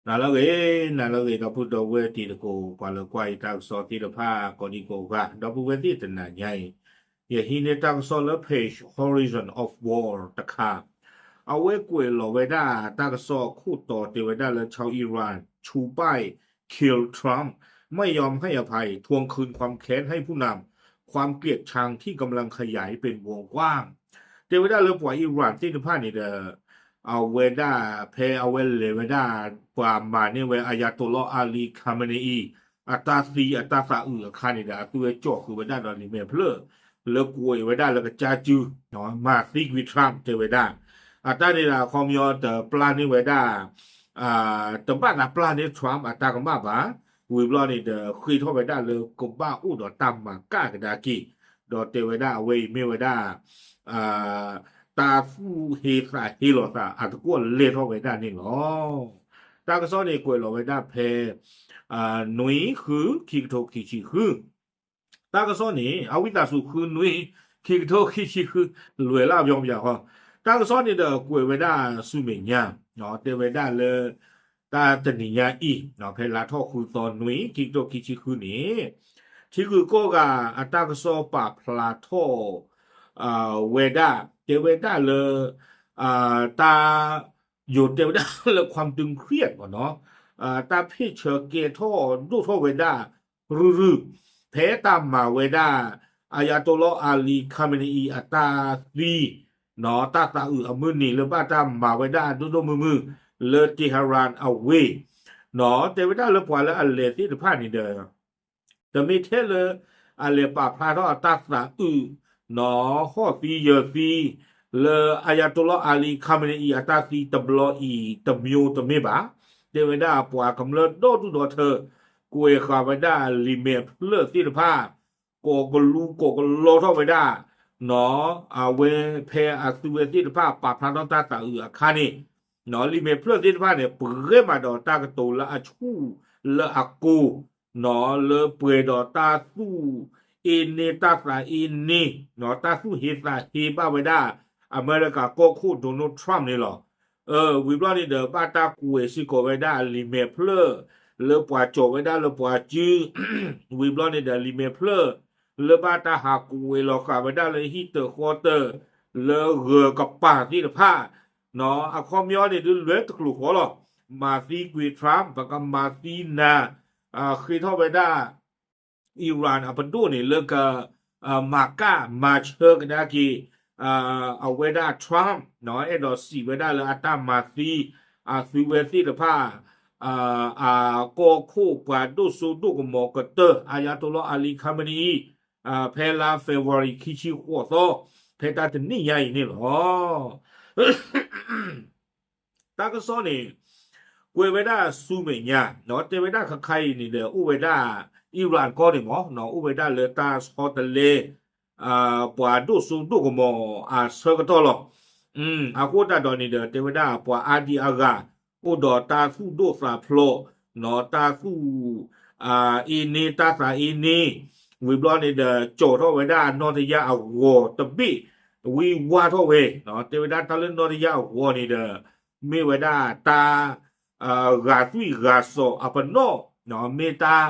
နၤလၢအဂ့ၤ, နၤလၢအဂ့ၤ ဒီပုၢ်ဒီဝဲၢ်တံၤသကိး ပှၤလၢကွၢ်ယတၢ်ကစီၣ်သ့ၣ်တဖၣ် ကိးဒံကိးဂၤ, ဒီပုၢ်ဝဲၢ်သ့ၣ်တနၤညါအံၤ, ယဟံးန့ၢ်တၢ်ကစီၣ်လၢ page Horizon of War တခါ, အဝဲကွဲးလီၤဝဲဒၣ်တၢ်ကစီၣ်အခိၣ်တီတဲဝဲဒၣ်လၢ ชาวอิหร่านชูป้าย kill Trump ไม่ยอมให้อภัย ทวงคืนความแค้นให้ผู้นำ ความเกลียดชังที่กำลังขยายเป็นวงกว้าง တဲဝဲဒၣ်လၢပှၤအံရၣ်သ့ၣ်တဖၣ်န့ၣ်ဒီး အဝဲဒၣ်ဖဲအဝဲလဲၤဝဲဒၣ် ပှၤမၤန့ၢ်ဝဲ Ayatollah Ali Khamenei အတၢ်သံအတၢ်သးအုးအခါန့ၣ်ဒီး အသုဝဲကၠီၣ်ဃုာ်ဝဲဒၣ်ဒီးလံာ်မဲာ်ဖျၢၣ် လၢကွဲးဝဲဒၣ်လၢကစၢ်စု မၤသံကွံာ် Trump တဲဝဲဒၣ်, အတၢ်န့ၣ်ဒီးအခီပညီတပျၢ်န့ၢ်ဝဲဒၣ် တဘၣ်သးပျၢ်န့ၢ် Trump အတၢ်ကမၣ်ဘၣ်, ဝံၤဘျီန့ၣ်ဒီး ဃ့ထီၣ်ဝဲဒၣ်လၢကဘၣ်အိၣ်ဒီးတၢ်မၤကၣ်ကဒါက့ၤ, ဒီးတဲဝဲဒၣ်အဝဲအံၤမ့ၢ်ဝဲဒၣ် တၢ်သူၣ်ဟ့သးဟ့လီၤသးအသကိးလဲၤထီၣ်ဝဲဒၣ်န့ၣ်လီၤ. တၢ်ကစီၣ်န့ၣ်ကွဲးလီၤဝဲဒၣ်ဖဲ နွံ ဃု ခံကထိခံဆံဃု, တၢ်ကစီၣ်န့ၣ် အဝံသးစူၤ ဃု နွံ ခံကထိခံဆံဃု, လွဲၢ်လၢအပျီပယၤဃီ, တၢ်ကစီၣ်န့ၣ်ဒီးကွဲးဝဲဒၣ်ဆူမဲာ်ညါ, တဲဝဲဒၣ်လၢ တၢ်တနံၤညါအံၤ ဖဲလါထီၣ်ဃုသီ နွံ ခံကထိခံဆံဃုန့ၣ် ထံဂုၤကီၢ်ဂၤအတၢ်ကစီၣ်ပာ်ဖျါထီၣ် ဝဲဒၣ် တဲဝဲဒၣ်လၢ တၢ် ယိၤတဲဝဲဒၣ်လၢ ความตึงเครียด ပေါ့နော်, တၢ်ဖ့ၣ်ဆၢကဲထီၣ်ဒိၣ်ထီၣ်ဝဲဒၣ် ရုၢ်ရုၢ် ဖဲတၢ်မၤဝဲဒၣ် Ayatollah Ali Khamenei အတၢ်သံ တၢ်သးအုးအမုၢ်နံၤလၢဘၣ်တၢ်မၤဝဲဒၣ်ဒိၣ်ဒိၣ်မုၢ်မုၢ် လၢ Tehran အဝ့ၢ်, တဲဝဲဒၣ်လၢပှၤလၢအလဲၤသ့ၣ်တဖၣ်န့ၣ်ဒီး တမ့ၢ်ထဲလၢ အလဲၤပာ်ဖျါထီၣ်အတၢ်သးအုး ဟီၣ်သံယၢၤသံ လၢ Ayatollah Ali Khamenei အံၤ အတၢ်သံတဘျီအံၤတမျိုးတမ့ၢ်ဘၣ်, တဲဝဲဒၣ်ပှၤကမျၢၢ်ဒီဒူၣ်ဒီထၢ ကွဲးဃာ်ဝဲဒၣ်လံာ်မဲာ်ဖျၢၣ်သ့ၣ်တဖၣ် ကိးကလူကိးကလီထီၣ်ဝဲဒၣ် အဝဲဖဲအသုဝဲသ့ၣ်တဖၣ်ပာ်ဖျါထီၣ်တၢ်သးအုးအခါန့ၣ် လံာ်မဲာ်ဖျၢၣ်သ့ၣ်တဖၣ်န့ၣ် ပှဲၤမးဒီးတၢ်ကတိၤလၢအဆူၣ်လၢအကိၤ လၢပှဲၤဒီးတၢ်သူၣ်အ့န့ တၢ်သးအ့န့ တၢ်သူၣ်ဟ့သးဟ့ဘၣ်ဝဲဒၣ် အမဲရကၤကီၢ်ခိၣ် Donald Trump န့ၣ်လီၤ. ဝံၤဘျီန့ၣ်ဒီး ဘၣ်တၢ်ကွဲးစ့ၢ်ကီးဝဲဒၣ်လံာ်မဲာ်ဖျၢၣ် လၢပှၤကၠီၤဝဲဒၣ်လၢပှၤစု ဝံၤဘျီန့ၣ်ဒီး လံာ်မဲာ်ဖျၢၣ် လၢဘၣ်တၢ်ဟးကွဲးလီၤဃာ်ဝဲဒၣ်လၢဟံၣ်တၢၤဃီတၢၤ လၢဂၢၤကပၤသ့ၣ်တဖၣ် အခီပညီန့ၣ်ဒုးလွဲတကျိၤဃီလီၤ. မၤသံကွံာ် Trump ပကမၤသံနၤ ဃ့ထီၣ်ဝဲဒၣ် Iran အပဒိၣ်န့ၣ် လၢက မၤကၣ်မၤဆၢကဒါက့ၤ အဝဲဒၣ် Trump အဲၣ်ဒိးစံးဝဲဒၣ်လၢအတၢ်မၤသံ အသုဝဲသ့ၣ်တဖၣ် အကီၢ်ခိၣ်ပှၤဒိၣ်စိဒိၣ်ကမီၤကတၢၢ် Ayatollah Ali Khamenei ဖဲလါ February ခံဆံဃိးသီ ဖဲတၢ်တနံၣ်ညါအံၤန့ၣ်လီၤ. တၢ်ကစီၣ်န့ၣ် ကွဲးဝဲဒၣ်ဆူမဲာ်ညါ တဲဝဲဒၣ်ခါခါအံၤန့ၣ်ဒီး အိၣ်ဝဲဒၣ် Iran ကီၢ်န့ၣ်မ့ၢ် အိၣ်ဝဲဒၣ်လၢတၢ်ဆီတလဲ ပှၤဒိၣ်စိဒိၣ်ကမီၤအဆၢကတီၢ်လီၤ. အဃိသတးဒီးန့ၣ်ဒီး တဲဝဲဒၣ်ပှၤအါဒံအါဂၤ အိၣ်ဒီးတၢ်သူၣ်ဒိၣ်သးဖျိး တၢ်သူၣ် အ့န့ တၢ်သးအ့န့ ဝံၤဘျီန့ၣ်ဒီး ကၠီၤထီၣ်ဝဲဒၣ်နီၢ်တယၢ်အဂီၤတဘ့ၣ် ဝံဝါထီၣ်ဝဲ တဲဝဲဒၣ်တၢ်လၢနီၢ်တယၢ်အဂီၤန့ၣ်ဒီး မ့ၢ်ဝဲဒၣ်တၢ် ဂာ်သွံၣ်ဂာ်စီၤအပနီၣ် မ့ၢ်တၢ်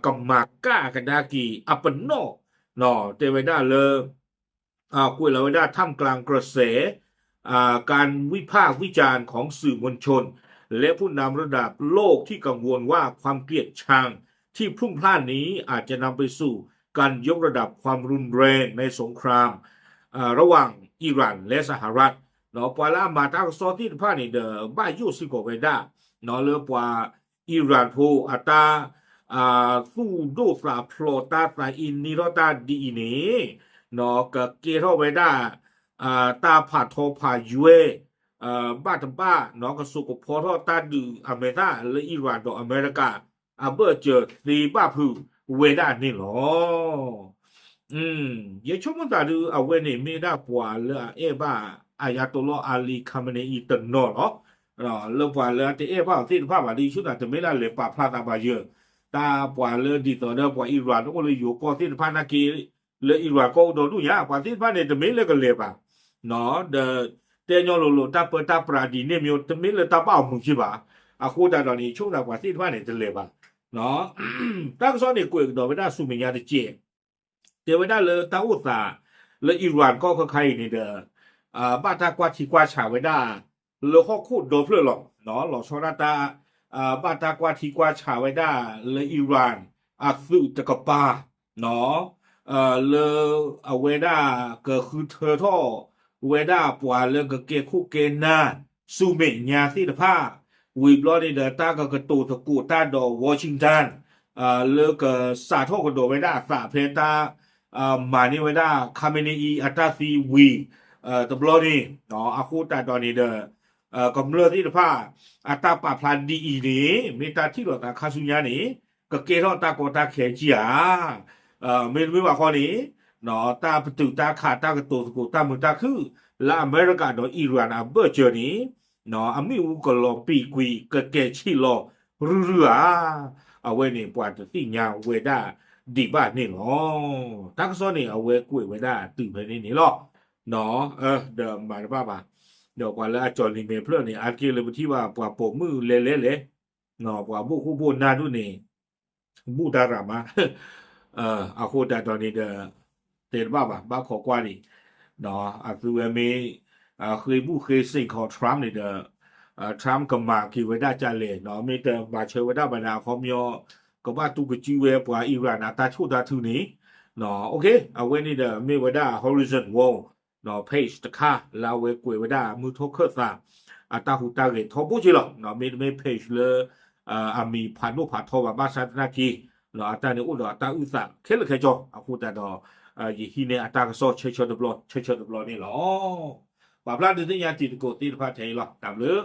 ကမၤကၣ်ကဒါက့ၤအပနီၣ် တဲဝဲဒၣ်လၢ ကွဲးလီၤဝဲဒၣ် ท่ามกลางกระแส การวิพากษ์วิจารณ์ของสื่อมวลชน และผู้นำระดับโลกที่กังวลว่าความเกลียดชังที่พลุ่งพล่านนี้อาจจะนำไปสู่การยกระดับความรุนแรงในสงครามระหว่างอิหร่านและสหรัฐ ပှၤလၢအမၤတၢ်ကစီၣ်သ့ၣ်တဖၣ်န့ၣ်ဒီး ဘၣ်ယိၣ်စ့ၢ်ကီးဝဲဒၣ် လၢပှၤ Iran ဖိအတၢ် သူၣ်ဒိၣ်သးဖျိးတၢ်သးအ့န့ထီၣ်တၢ်ဒ်အံၤန့ၣ် ကကဲထီၣ်ဝဲဒၣ် တၢ်ဖးထီဖးယွဲၢ် ဘၣ်တဘၣ် ကစိာ်ကဖီထီၣ်တၢ်ဒုးအမဲာ်သၣ်လၢ Iran ဒီးအမဲရကၤ အဘၢၣ်စၢၤသ့ဘၣ်ဖုးဝဲဒၣ်န့ၣ်လီၤ. ယဆိကမိၣ်သးဒုး အဝဲန့ၣ်မ့ၢ်ဒၣ်ပှၤလၢအအဲၣ်ဘၣ် Ayatollah Ali Khamenei တနီၤလီၤ. လၢပှၤလၢအတအဲၣ်ဘၣ်အီၤသ့ၣ်တဖၣ်ဘၣ် ဒ်ဆိသးတမ့ၢ်လၢအလဲၤပာ်ဖျါသးဘၣ်ယၢၤ တၢ်ပှၤလၢဒ်သိးဒီးပှၤ Iran အိၣ်လၢယိၤကီၢ်သ့ၣ်တဖၣ်နာ်က့ လၢ Iran ကီၢ်အိၣ်ဒီးဒူၣ်ညါ ပှၤသ့ၣ်တဖၣ်န့ၣ် တမ့ၢ်လၢကလဲၤဘၣ် ဒီးတဲညီလိၤလိၤ တၢ်ပၢတၢ်ပြးဒ်န့ၣ်မ့ၢ် တမ့ၢ်လၢတၢ်ဘၣ်အီၤမုာ်က့ဘၣ်. အဃိသတးဒီးန့ၣ် ဆိကမိၣ်သးပှၤသ့ၣ်တဖၣ်န့ၣ်တလဲၤဘၣ်. တၢ်ကစီၣ်န့ၣ် ကွဲးကဒီးဝဲဒၣ်ဆူမဲာ်ညါတစဲး တဲဝဲဒၣ်လၢတၢ်အိၣ်သး လၢ Iran ကီၢ်ခါခါအံၤန့ၣ်ဒီး ဘၣ်တၢ်ကွၢ်ထံကွၢ်ဆးဝဲဒၣ် လၢဟီၣ်ခိၣ်ဒီဖျၢၣ်လီၤ. လီၤဆီဒၣ်တၢ် ဘၣ်တၢ်ကွၢ်ထံကွၢ်ဆးဝဲဒၣ်လၢ Iran အသုးတကပၤ လၢအဝဲဒၣ်ကဃုထၢထီၣ်ဝဲဒၣ်ပှၤလၢကကဲခိၣ်ကဲနၢ် ဆူမဲာ်ညါသ့ၣ်တဖၣ် ဝံၤဘျီန့ၣ်ဒီး တၢ်ကကတိၤသကိးတၢ်ဒီး Washington လၢကစးထီၣ်ကဒီးဝဲဒၣ်အသးဖဲတၢ် မၤန့ၢ်ဝဲဒၣ် Khamenei အတၢ်သံဝံၤ တဘျီန့ၣ် အဃိသတးဒီးန့ၣ်ဒီး ကမျၢၢ်သ့ၣ်တဖၣ် အတၢ်ပာ်ဖျါဒ်အံၤန့ၣ် မ့ၢ်တၢ်ထံၣ်လိာ်သးခါဆူညါန့ၣ် ကကဲထီၣ်တၢ်ကီတၢ်ခဲကံဧါ. မ့တမ့ၢ်ဘၣ်ဃီန့ၣ် တၢ်ပတုာ်တၢ်ခး တၢ်ကတိၤသကိး တၢ်မုာ်တၢ်ခုၣ် လၢအမဲရကၤဒီး Iran အဘၢၣ်စၢၤန့ၣ် အမ့ၣ်အူကလီၤပံာ်ကွံာ် ကကဲၤဆံးလီၤရုၢ်ရုၢ်ဧါ. အဝဲန့ၣ် ပှၤတသ့ၣ်ညါဝဲဒၣ်ဒံးဘၣ်န့ၣ်လီၤ. တၢ်ကစီၣ်န့ၣ် အဝဲကွဲးဝဲဒၣ်တုၤဖဲန့ၣ်န့ၣ်လီၤ. ဒီးမၤတဘၣ်ဘၣ်. ဒီးပှၤလၢအကၠီၤလံၤမဲာ်ဖျၢၣ်န့ၣ် အါတက့ၢ်လၢပထံၣ်ဘၣ် ပှၤပိာ်မုၣ်လဲၤလဲၤလဲၤ ပှၤဘိၣ်ခိၣ်ဘိၣ်နၢ်ဒိၣ်န့ၣ် ဘူၣ်တၢ်ရၤမး အဃိသတးဒီးန့ၣ်ဒီး တဲတဘၣ်ဘၣ် ဘၣ်ခိးကွၢ်ဒံး အသုဝဲမ့ၢ် ဃ့ဘူၣ်ဃ့စ့ၣ်ကီး Trump န့ၣ်ဒီး Trump ကမၤက့ၤဝဲဒၣ်ကလဲၣ် မ့ၢ်တမၤဆၢဝဲဒၣ်ဘၣ်ဒီး အခီပညီ ကဘၣ်တူၢ်ကစုဝဲပှၤ Iran အတၢ်ဆိၣ်တၢ်ထုးန့ၣ် အဝဲန့ၣ်ဒီး မ့ၢ်ဝဲဒၣ် Horizon World page တခါ လၢအဝဲကွဲးဝဲဒၣ်မုၢ်ထီၣ်ခၢၣ်သး အတၢ်ဟူးတၢ်ဂဲၤထီဘိက့လီၤ. မ့တမ့ၢ် page လၢ အမံၤဖးဒိၣ်ဖးထီဘၣ် ဘၣ်ဆၣ်သနာ်က့ အတၢ်န့ၣ်အိၣ်ဒီးအတၢ်အုၣ်သးခဲလၢာ်ခဲဆ့ အဃိသတးဒီး ယဟံးန့ၢ်အတၢ်ကစီၣ်ဆၢဆၢတဘျီ ဆၢဆၢတဘျီန့ၣ်လီၤ. ပာ်ဖျါဒုးသ့ၣ်ညါတံၤသကိးသ့ၣ်တဖၣ်ထဲအံၤလီၤ. တၢ်ဘျုး